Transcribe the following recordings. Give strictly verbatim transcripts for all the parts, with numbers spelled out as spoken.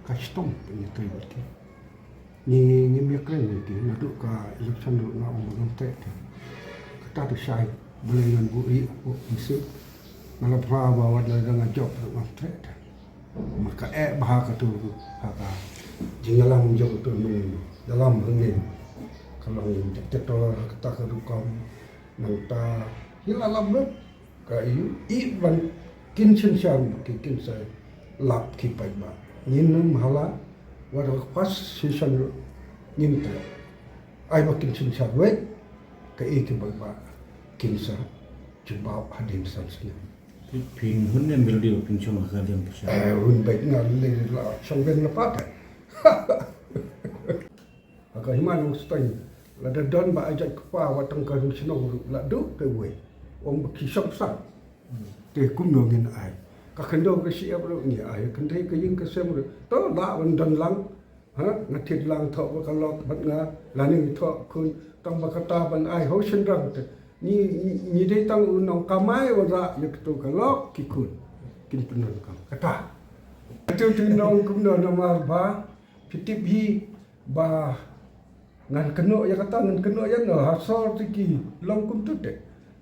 Ka shitom pynïathuh bad ki. Ngi ngim ïakren ïa ki naduh ka election ruh nga ong ba ngam treh te. Kata te shai, balei ngan buh ri buh pisi. Nga la phla ba wat la dang nga jop ruh ngam treh te. Ma ka eh bha katu ruh ha ka jingïalam jong utu u nongïalam hangne. Ka long dictator ha kata ka rukom. Nangta ngi la lap lut. Ka ïohi ban kin synshar ki kin sa lap ki paidbah. Ngin ym hala wat ha ka first session ruh ngin treh. Ai ba kin synshar wei ka i ki paidbah kin sa jubab hadien san snem. Phin hun ne mil dei phin shong ha ka liang pyrshah. Eh, hun beit nga le la shong ben la pat. Ha ka hima nongsteng lada don ba ai jait kpa wat tang ka rung shnong ruh la duh te wei. Ong ba ki shong sang. Te kumno ngin ai. Ka khyndew ka shyiap ruh ngi ai. Kynthei ka ïing ka sem ruh. To la wan don lang. Ha, nga thied lang thoh ba ka lok bad nga. Lane ngi thoh khun tang ba kata ban ai ho shynrang te. Ngi, ngi, ngi dei tang u nongkamai wanrah ïa katu ka lok ki khun. Kin pyndonkam. Kata. Katu tu nong kumno namar ba phi tip hi ba ngan kynnoh ïa kata, ngan kynnoh ïa no, ha sor te ki long kumtu te.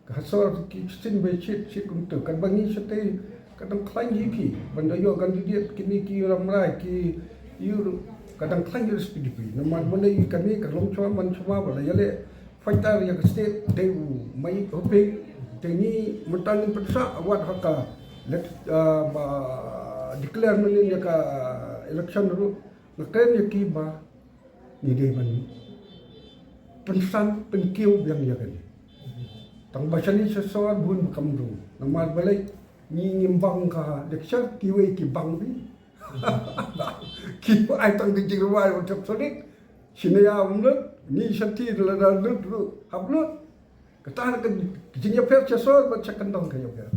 Ka ha sor te ki shin beit shit, shit kumtu. Katba ngi shatei ka dang khlaiñ hi ki ban da ïoh candidate kine ki Rambrai ki ïoh ka dang khlaiñ ïa S P D P. Namar balei kane ka long shuwa ban shuwa ba la ïaleh fighter ïa ka state te u Mike Hoping te ngi mynta ngin pynsah wat ha ka elec-, ah, ba declare mynnin ïa ka election ruh. Nga kren ïa ki ba ngi dei ban pynsan pynkiew biang ïa kane. Tang ba shane sha sor bun ba kam rung. Namar balei ngi ngim bang ka lecture kiwei ki bang bi. Ki ai tang ki jingrwai ba thep solid. Shane ïa um lut, ngi shanti lada lut ruh hap lut. Kata ka jingïapher sha sor bad sha kyndong ka ïapher.